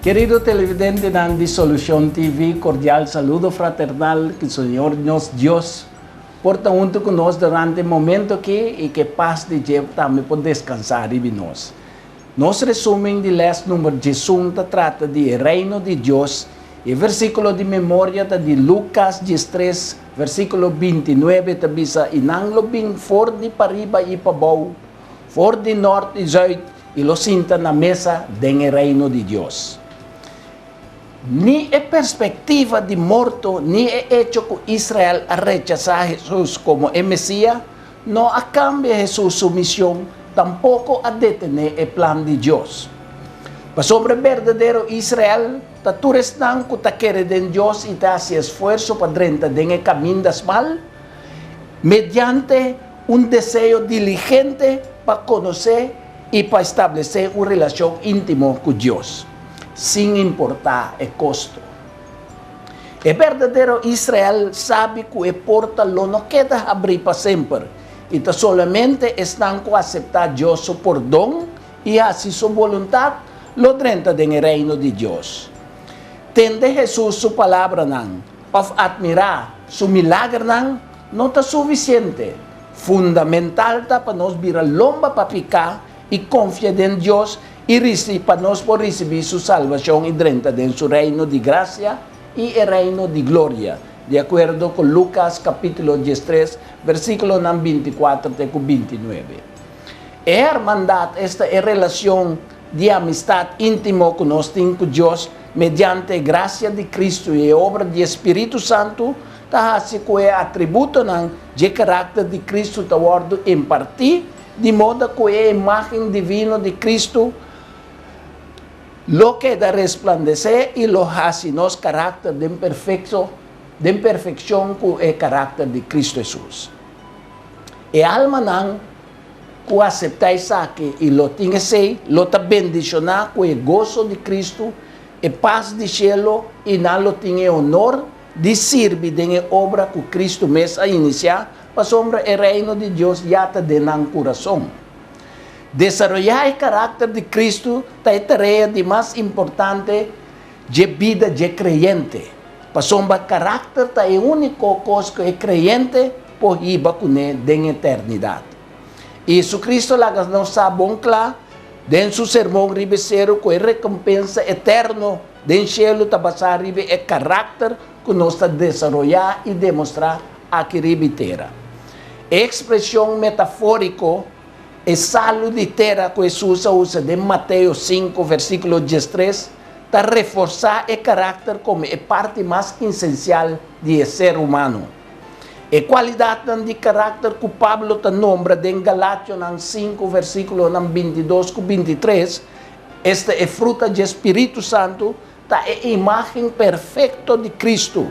Kerido televidentenan di Solucion TV, cordial saludo fraternal, cu Señor nos Dios por ta hunto cu nos durante e momento aki y cu e paz di dje tambe por descansa riba nos. Nos resumen di les number 11 ta trata di e Reino di Dios. E versiculo di memoria ta di Lucas 13, versiculo 29, ta bisa: "Y nan lo bin for di pariba y pabou, for di nort y zuid, y lo sinta na mesa den Reino di Dios." Ni e perspectiva di morto, ni e hecho cu Israel a rechasa Jesus como e Mesias, no a cambia Jesus su mision, tampoco a detene e plan di Dios. Pasobra berdadero Israel, ta tur esnan cu ta kere den Dios y ta haci esfuerso pa drenta den caminda smal, mediante un deseo diligente pa conoce y pa establece un relacion intimo cu Dios, sin importa e costo. E berdadero Israel sabi cu e porta lo no keda habri pa semper, y ta solamente esnan cu acepta Dios su pordon y haci su voluntad lo drenta den Reino di Dios. Tende Jesus su palabranan, of admira su milagernan, no ta suficiente. Fundamental ta pa nos bira lomba pa pica y confia den Dios y pa nos por ricibi su salvacion y drenta den su reino di gracia y e reino di gloria, di acuerdo cu Lucas capitulo 13, versiculo 24 te 29. E hermandad, esta e relacion di amistad intimo cu nos tin cu Dios mediante gracia di Cristo y obra di Spirito Santo, ta haci cu e atributonan di caracter di Cristo ta wordo imparti, di moda cu e imagen divino di Cristo lo keda resplandece y lo haci nos caracter den perfeccion cu e caracter di Cristo Jesus. E almanan cu acepta esaki y lo tin esey, lo ta bendiciona cu e goso di Cristo, e paz di cielo y nan lo tin e honor di sirbi den obra cu Cristo mes a inicia, pasobra e reino di Dios ya ta den nan curason. Desaroya e caracter di Cristo ta e tarea di mas importante di bida di creyente. Pasobra caracter ta e unico cos cu e creyente por hiba cune den eternidad. Y Jesucristo a laga nos sa bon cla, den su sermon riba sero, cu e recompensa eterno den cielo ta basa riba e caracter cu nos ta desaroya y demostra aki riba tera. Expresion metaforico e salo di tera cu Jesus a usa den Mateo 5, versiculo 13, ta reforsa e caracter como e parti mas esencial di ser humano. E cualidad di caracter cu Pablo ta nombra den Galationan 5, versiculo 22 cu 23, esta e fruta di Spirito Santo, ta e imagen perfecto di Cristo.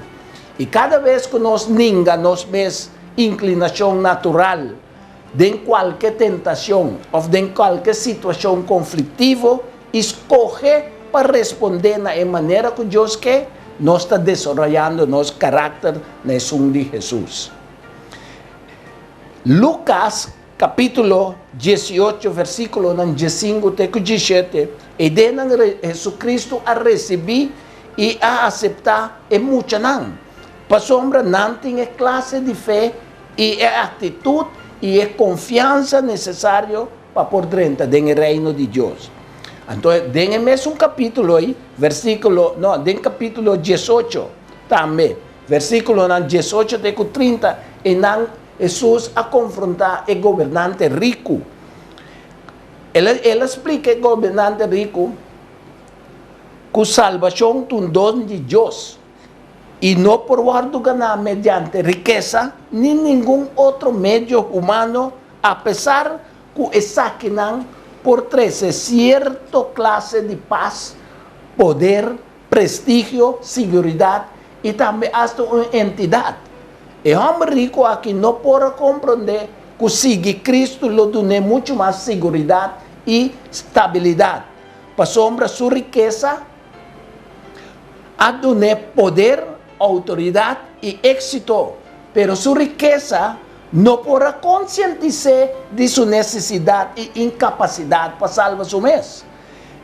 Y cada bes cu nos nenga nos mes inclinacion natural, den cualkier tentacion of den cualkier situacion conflictivo, scoge pa responde na manera cu Dios kier, nos ta desaroyando nos caracter na esun di Jesus. Lucas capitulo 18, versiculo 15 te 17, y den Jesucristo a ricibi y a acepta e muchanan. Pasobra nan tin e clase di fe y e actitud y e confiansa necesario pa por drenta den Reino di Dios. Anto, den mesun capitulo ey, versiculo, no, den capitulo 18 tambe, versiculo 18 te 30, y nan Jesus a confronta e gobernante rico. El a splica e gobernante rico cu salvacion ta un don di Dios y no por wordo gana mediante rikesa ni ningun otro medio humano, apesar cu esakinan por trece cierto clase di paz, poder, prestigio, seguridad y tambe hasta un identidad. E homber rico aki no por comprende cu sigui Cristo lo duna mucho mas seguridad y estabilidad. Pasobra su rikesa a dun'e poder, autoridad y exito, pero su rikesa no por a concientisa di su necesidad y incapacidad pa salba su mes.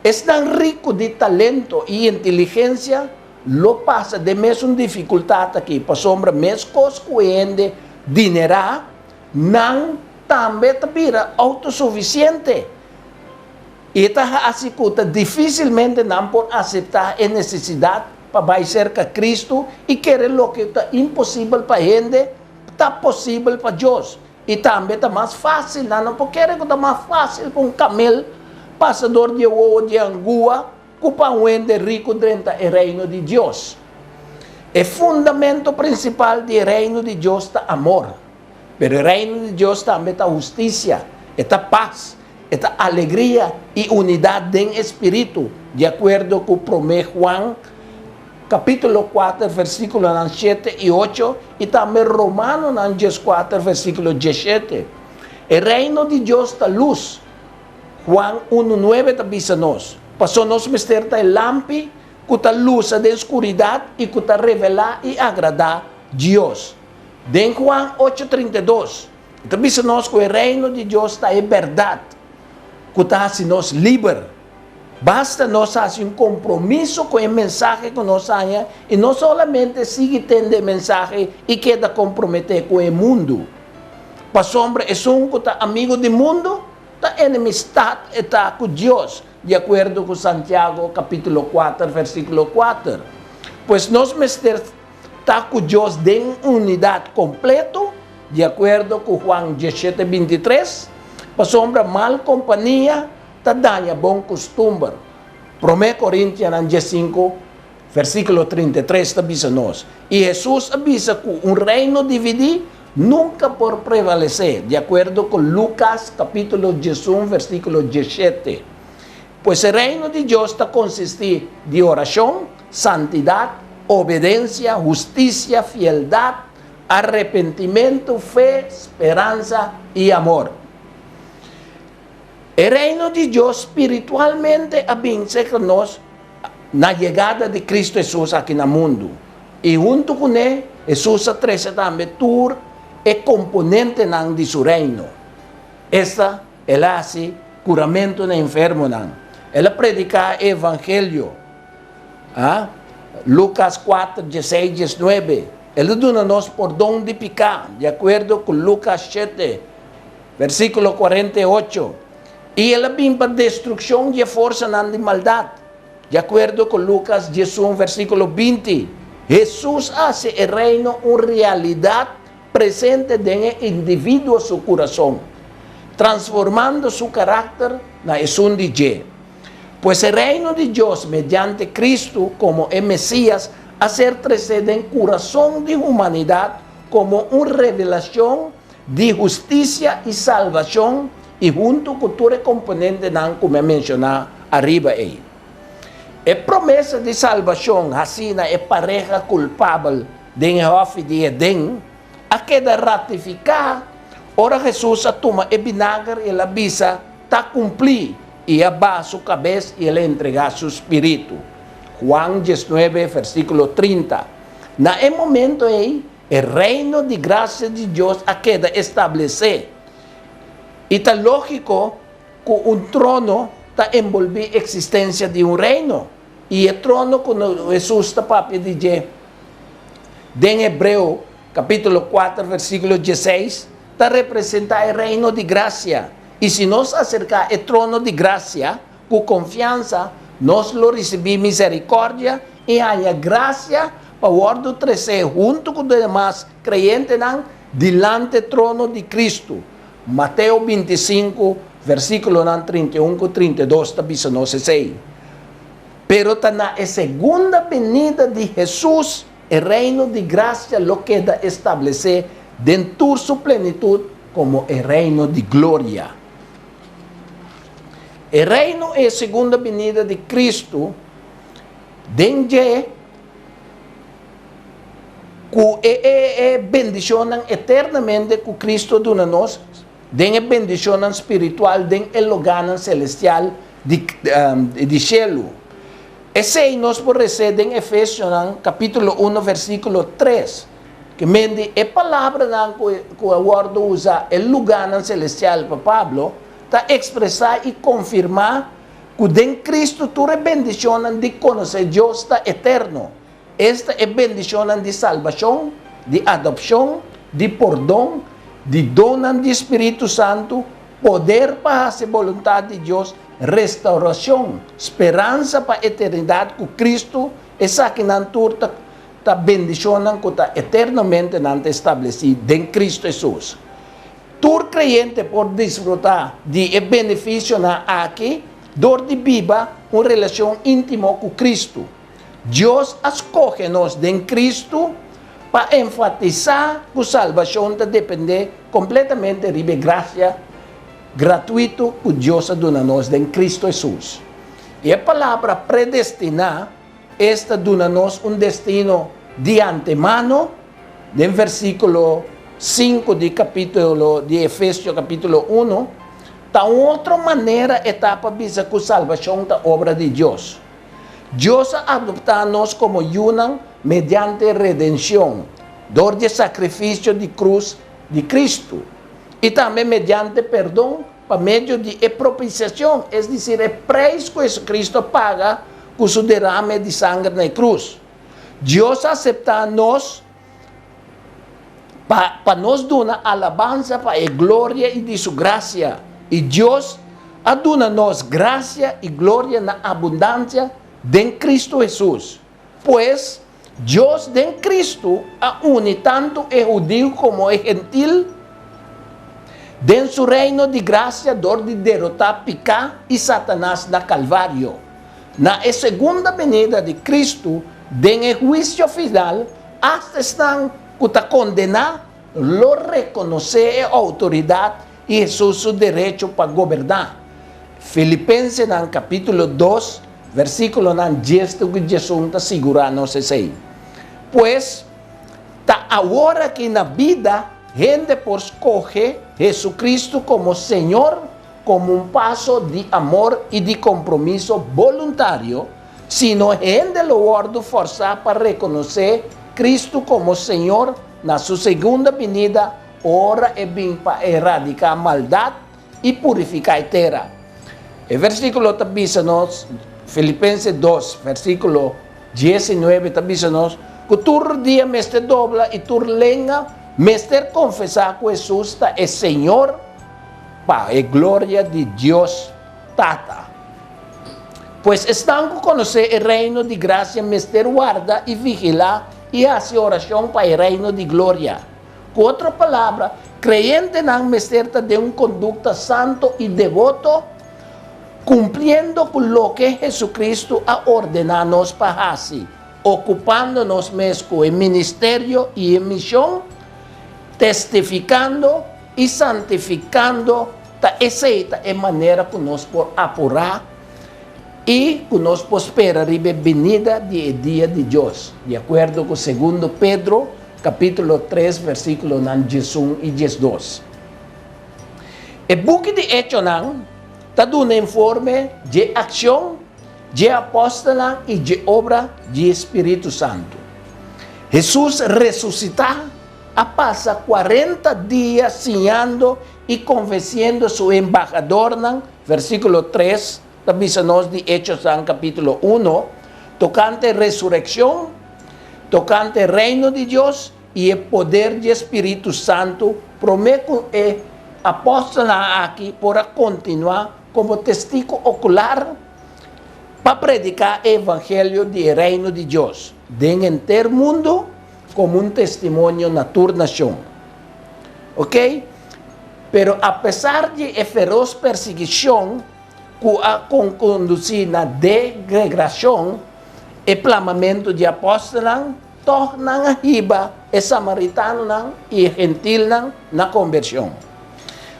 Esnan riku di talento i inteligensia lo pasa den mesun difikultat aki, pasobra meskos ku e hende dinerá, nan tambe ta bira outosufisiente i ta hasi ku ta difísilmente nan por aseptá e nesesidat pa bai serka Kristu i kere loke ta imposibel pa hende ta posibel pa Dios. I tambe ta mas fásil, nan no por kere ku ta mas fásil pa un kamel pasa dor di e wowo di e angua ku pa un hende riku drenta e Reino di Dios. E fundamento prinsipal di e Reino di Dios ta amor. Pero e Reino di Dios tambe ta hustisia, e ta pas, e ta alegria i unidat den e spiritu, di akuerdo ku Promé Juan kapítulo kuater versíkulonan shete i ocho i tambe Romanonan dieskuater versíkulo diesshete. E Reino di Dios ta lus, Juan unu nuebe ta bisa nos, pasó nos mester ta e lampi ku ta lusa den skuridat i ku ta revelá i agradá Dios. Den Juan ocho 32, e ta bisa nos ku e Reino di Dios ta e bèrdat ku ta hasi nos liber. Basta nos hasi un kompromiso ku e mensahe ku nos haña i no solamente sigui tende e mensahe i keda komprometé ku e mundu. Pasobra esun ku ta amigu di mundu ta enemistat e ta ku Dios, di akuerdo ku Santiago kapítulo kuater versíkulo kuater. Pues nos mester ta ku Dios den unidat kompleto, di akuerdo ku Juan diesshete 23, pasobra mal kompania ta daña bon kustumber. Promé Korintianan 15, versíkulo 33 ta bisa nos, I Hesus a bisa ku un reino dividí nunka por prevalesé, di akuerdo ku Lukas kapítulo 11, versíkulo 17. Pues e reino di Dios ta konsistí di orashon, santidat, obedensia, hustisia, fieldat, arepentimentu, fe, speransa i amor. E Reino di Dios spiritualmente a bin serka nos na yegada di Kristu Hesus aki na mundu, i huntu kuné Hesus a trese tambe tur e komponentenan di su Reino. Esta, el a hasi kuramentu na enfermonan, el a prediká e evangelio, a Lukas 4, 16, 19, el a duna nos pordon di piká, di akuerdo ku Lukas 7, Versíkulo 48, I el a bin pa destrukshon di e forsanan di maldat. Di akuerdo ku Lukas 11 versíkulo 20, Hesus a hasi e Reino un realidat presente den e individuo su kurason, transformando su karakter na esun di dje. Pues e Reino di Dios mediante Kristu komo e Mesías a ser tresé den kurason di humanidat komo un revelashon di hustisia i salbashon i huntu ku tur e komponentenan ku mi a menshoná ariba ei. E promesa di salbashon hasí na e pareha kulpabel den e hòfi di Edén a keda ratifiká ora Hesus a tuma e binager i el a bisa, Ta kumplí! i a baha su kabes i el a entregá su spiritu. Juan 19, versíkulo 30. Na e momento ei, E reino di grasia di Dios a keda establesé. I ta lógiko ku un trono ta enbolbí eksistensia di un reino. I e trono ku Hesus ta papia di dje den Hebreo kapítulo 4 versíkulo 16 ta representá e reino di grasia. I si nos aserká e trono di grasia ku konfiansa, nos lo risibí miserikòrdia i haña grasia pa wòrdu tresé huntu ku demas kreyentenan dilante trono di Kristu. Mateo 25, versíkulonan 31 ku 32 ta bisa nos esei. Pero ta na e segunda benida di Hesus e reino di grasia lo keda establesé den tur su plenitut komo e reino di gloria. E reino e segunda benida di Kristu den dje ku e e e bendishonnan eternamente ku Kristu a duna nos den e bendishonnan spiritual den e logánan selestial di di shelu. Esei nos por resé den Efesionan kapítulo 1 versíkulo 3. Ke men di e palabranan ku ku a wòrdu usá e lugánan selestial pa Pablo ta ekspresá i konfirmá. ku den Kristu tur e bendishonnan di konosé Dios ta eterno, esta e bendishonnan di salbashon, di adopshon, di pordon, di donnan di Spiritu Santu, poder pa hasi boluntat di Dios, restaurashon, speransa pa eternidat ku Kristu, esakinan tur ta ta bendishonnan ku ta eternamente nan ta establesí den Kristu Hesus. Tur kreyente por disfrutá di e benefisionan aki dor di biba un relashon íntimo ku Kristu. Dios a skohe nos den Kristu pa enfatisá ku salbashon ta dependé kompletamente riba e grasia gratuito ku Dios a duna nos den Kristu Hesus. I e palabra predestiná esta duna nos un destino di antemano den versíkulo 5 di kapítulo di Efesio kapítulo 1, ta un otro manera e ta pa bisa ku salbashon ta obra di Dios. Dios a adoptá nos komo yunan mediante redenshon dor di e sakrifisio di krus di Kristu i tambe mediante perdon pa medio di e propisiashon, es desir, e preis ku Hesukristu a paga ku su derame di sanger na e krus. Dios a aseptá nos pa pa nos duna alabansa pa e gloria i di su grasia. I Dios a duna nos grasia i gloria na abundansia den Kristu Hesus. Pues, Dios den Kristu a uni tantu e hudiu komo e gentil den su reino di grasia dor di derotá piká i Satanas na Kalvario. Na e segunda benida di Kristu den e huisio final, asta esnan ku ta kondená lo rekonosé e outoridat i Hesus su derecho pa goberná. Filipensenan kapítulo 2, versíkulonan 10 te ku 11 ta sigurá nos esei. Pues, ta awor aki na bida hende por skohe Hesukristu komo Señor komo un paso di amor i di kompromiso boluntario, sino hende lo wòrdu fòrsá pa rekonosé Kristu komo Señor na Su segunda binida ora E bin pa eradiká maldat i purifiká e tera. E versíkulo ta bisa nos, Filipenses 2, versíkulo 19 ta bisa nos ku tur rudia mester dobla i tur lenga mester konfesá ku Hesus ta e Señor pa e gloria di Dios Tata. Pues esnan ku konosé e reino di grasia mester warda i vigilá i hasi orashon pa e reino di gloria. Ku otro palabra, kreyentenan mester ta den un kondukta santu i deboto, kumpliendo ku loke Hesukristu a ordená nos pa hasi, okupando nos mes ku e ministerio i e mishon, testifikando i santifikando. Ta esei ta e manera ku nos por apurá i ku nos por spera riba e binida di e dia di Dios, di akuerdo ku Segundo Pedro kapítulo 3 versíkulonan 11 i 12. E buki di Echonan ta duna informe dje akshon dje apòstelnan i dje obra dje spiritu santu. Hesus resusitá a pasa 40 dia siñando i konvensiendo su embahadornan, versíkulo 3 ta bisa nos di Echosnan kapítulo 1, tokante resurekshon, tokante Reino di Dios i e poder dje spiritu santu promé ku e apòstelnan aki por a kontinuá komo testigu okular pa prediká e evangelio di e Reino di Dios den henter mundu komo un testimonio na tur nashon. Ok? Pero apesar di e feros persiguishon ku a kondusí na degregrashon, e plamamentu di apòstelnan, tòg nan a hiba e samaritanonan i e gentilnan na kombershon.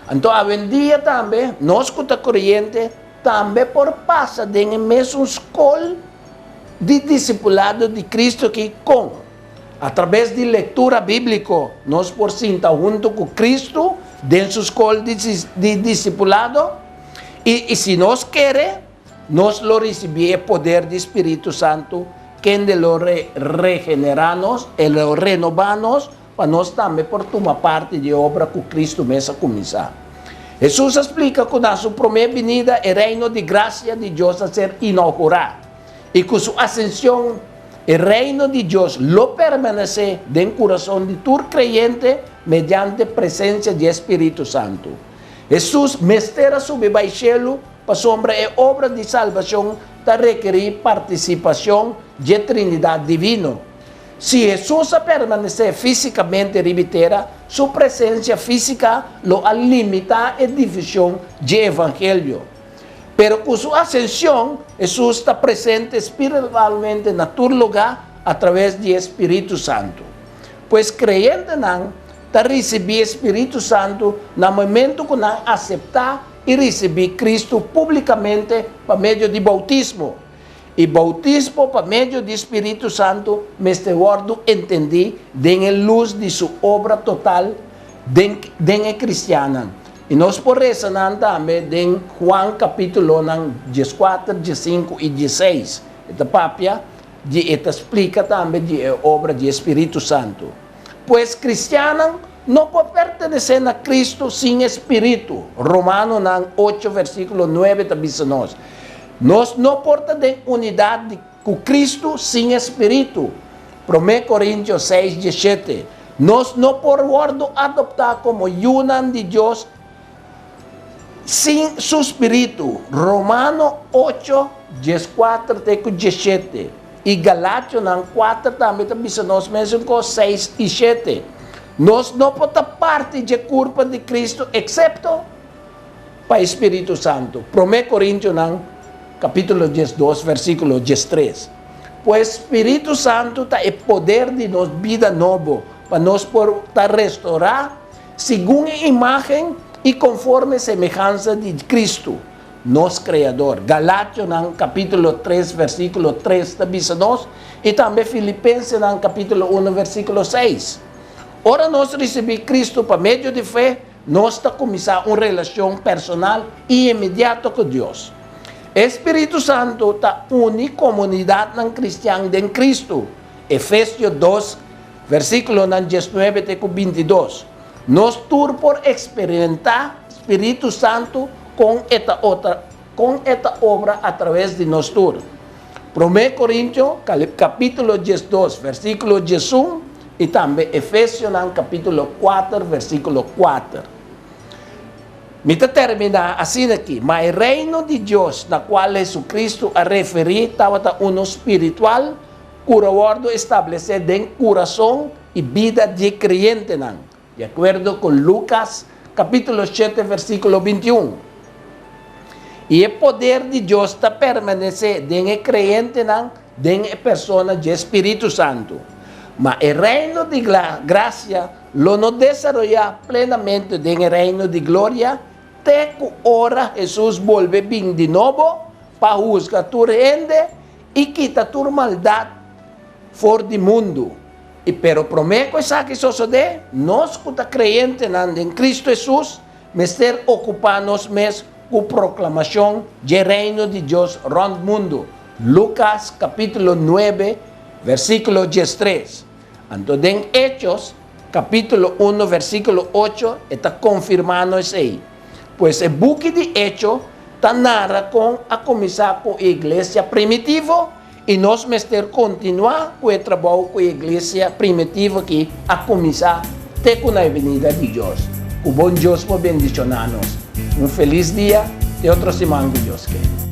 Anto awendia tambe nos ku ta kreyente tambe por pasa den e mesun skol di disipulado di Kristu aki. Kon? Atrabes di lektura bíbliko nos por sinta huntu ku Kristu den su skol di disipulado, i si nos kere, nos lo risibí e poder di spiritu santu kende lo regenerá nos, e lo renobá nos pa nos tambe por tuma parti di e obra ku Kristu mes a kuminsá. Hesus a splika ku na su promé binida e reino di grasia di Dios a ser inougurá i ku su asenshon e reino di Dios lo permanesé den kurason di tur kreyente mediante presensia di e Spiritu Santu. Hesus mester a subi bai shelu pasobra e obra di salbashon ta rekerí partisipashon dje Trinidat divino. Si Hesus a permanesé físikamente riba e tera, su presensia físika lo a limitá e difushon dje evangelio. Pero ku su asenshon, Hesus ta presente spiritualmente na tur lugá atraves di e spiritu santu. Pues kreyentenan ta risibí e spiritu santu na momentu ku nan aseptá i risibí Kristu públikamente pa medio di boutismo. E boutismo pa medio di Spiritu Santu mester wòrdu entendí den e lus di Su obra total den den e kristiannan. I nos por resa nan tambe den Juan kapítulonan 14, 15 i 16. E ta papia di e ta splika tambe di e obra di e Spiritu Santu. Pues kristiannan no por pertenesé na Kristu sin e Spiritu. Romanonan 8 versíkulo 9 ta bisa nos, Nos no por ta den unidat di ku Kristu sin e Spiritu. Promé Korintio 6, 17. Nos no por wòrdu adoptá komo yunan di Dios sin Su Spiritu. Romano 8, 14 te ku 17. I Galationan 4 tambe ta bisa nos mesun kos, 6 i 7. Nos no por ta parti dje kurpa di Kristu eksepto pa e Spiritu Santu. Promé Korintionan kapítulo 12 versíkulo 13. Pues Spiritu Santu ta e poder di nos bida nobo pa nos por ta restorá segun e imágen i konforme semehansa di Kristu, nos Kreador. Galationan kapítulo 3 versíkulo 3 ta bisa nos i tambe Filipensenan kapítulo 1 versíkulo 6. Ora nos risibí Kristu pa medio di fe, nos ta kuminsá un relashon personal i inmediato ku Dios. E Spiritu Santu ta uni komunidatnan kristian den Kristu, Efesio 2, versíkulonan 19 te ku 22. Nos tur por eksperimentá Spiritu Santu kon e ta otra kon e ta obra atraves di nos tur. Promé Korintio kapítulo 12, versíkulo 11 i tambe Efesionan kapítulo 4, versíkulo 4. Mi ta terminá asina aki, ma e reino di Dios na kual Hesukristu a referí tabata unu spiritual ku a wòrdu establesé den kurason i bida di e kreyentenan, di akuerdo ku Lukas kapítulo 7, versíkulo 21. I e poder di Dios ta permanesé den e kreyentenan den e persona dje Spiritu Santu. Ma e reino di grasia lo no desaroyá plenamente den e reino di gloria te ku ora Hesus bolbe bin di nobo pa husga tur hende i kita tur maldat for di mundu. I pero promé ku esaki sosodé, nos ku ta kreyentenan den Kristu Hesus mester okupá nos mes ku proklamashon dje Reino di Dios rònt mundu. Lukas kapítulo 9, versíkulo 13. Anto den Hechos kapítulo 1, versíkulo 8 e ta konfirmá nos esei. Pues e buki di Hecho ta nara kon a kuminsá ku e iglesia primitivo i nos mester kontinuá ku e trabou ku e iglesia primitivo aki a kuminsá te ku na e binida di Dios. Ku bon Dios por bendishoná nos. Un felis dia te otro siman ku Dios ke.